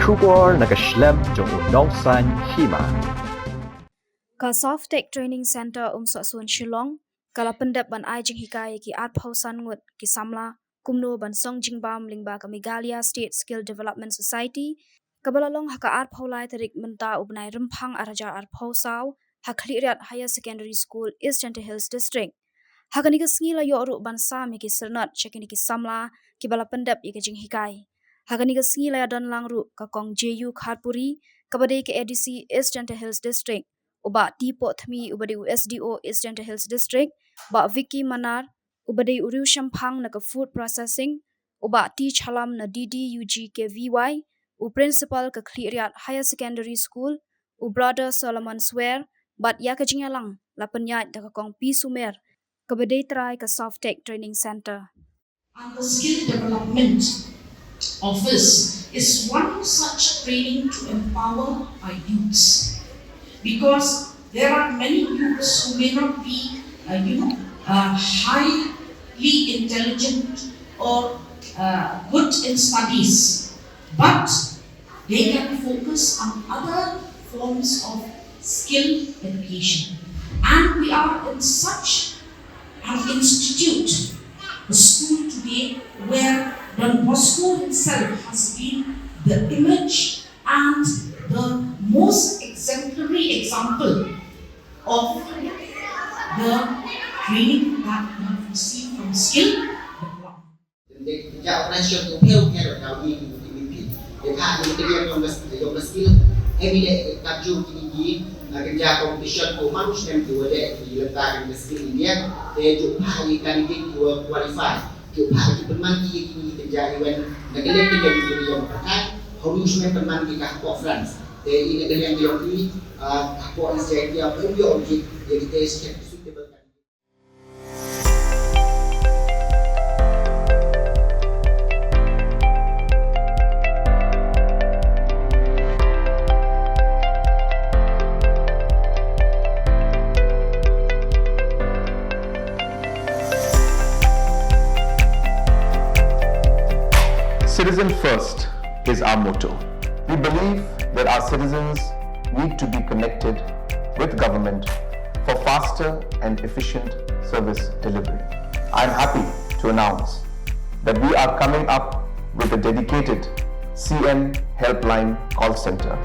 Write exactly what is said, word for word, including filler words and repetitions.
Khubor na ka shlem jong u nongsan hima. Ka Softech Training Center Umsohsun Shillong ka la pyndep ban ai jinghikai ïa ki arphew san ngut ki samla kumno ban song jingbam lyngba ka Meghalaya State Skill Development Society, kaba la long ha ka arphew lai tarik mynta u bnai Rymphang arhajar arphew saw ha Khliehriat Higher Secondary School, East Jaintia Hills District. Ha kane ka sngi la ïoh ruh ban sam ïa ki syrnod sha kine ki samla kiba la pyndep ïa ka jinghikai. Ha kane ka sngi la ïadon lang ruh ka Kong J U Kharpuri, kaba dei ka A D C East Jaintia Hills District, u Bah T Pohthmi, uba dei u S D O East Jaintia Hills District, Bah Vicky Manar, uba dei u riewshemphang na ka food processing, u Bah T Chalam na D D U G K V Y, u principal ka Khliehriat Higher Secondary School, u Brother Solomon Swer, bad ïa ka jingïalang la pynïaid da ka Kong P Sumer, kaba dei trai ka Softech Training Center. And the Skill Development Office is one such training to empower our youths, because there are many youths who may not be, uh, you know, uh, highly intelligent or, uh, good in studies, but they can focus on other forms of skill education. And we are in such an institute, a school today where Don Bosco himself has been the image and the most exemplary example of the training that we have received from skill development. Te ja operation tu pher pher ka wi ki ki ki. Te ka ni te yang yang mas yang mas skill. Every day ka ju ki ki. Na ka ja competition tu manus tem tu ada ki lenta ka skill ni ya. Te ju pa ni ka ni ki qualify. Ju pa ki pynman ki ki ki ja event. Na ka lek ki ki yang pakai. How you should pynman ki ka conference. Te ini ka yang yang ni ka ko is ja ki apa yang ki ya ki te suitable. Citizen first is our motto. We believe that our citizens need to be connected with government for faster and efficient service delivery. I am happy to announce that we are coming up with a dedicated C M Helpline call center.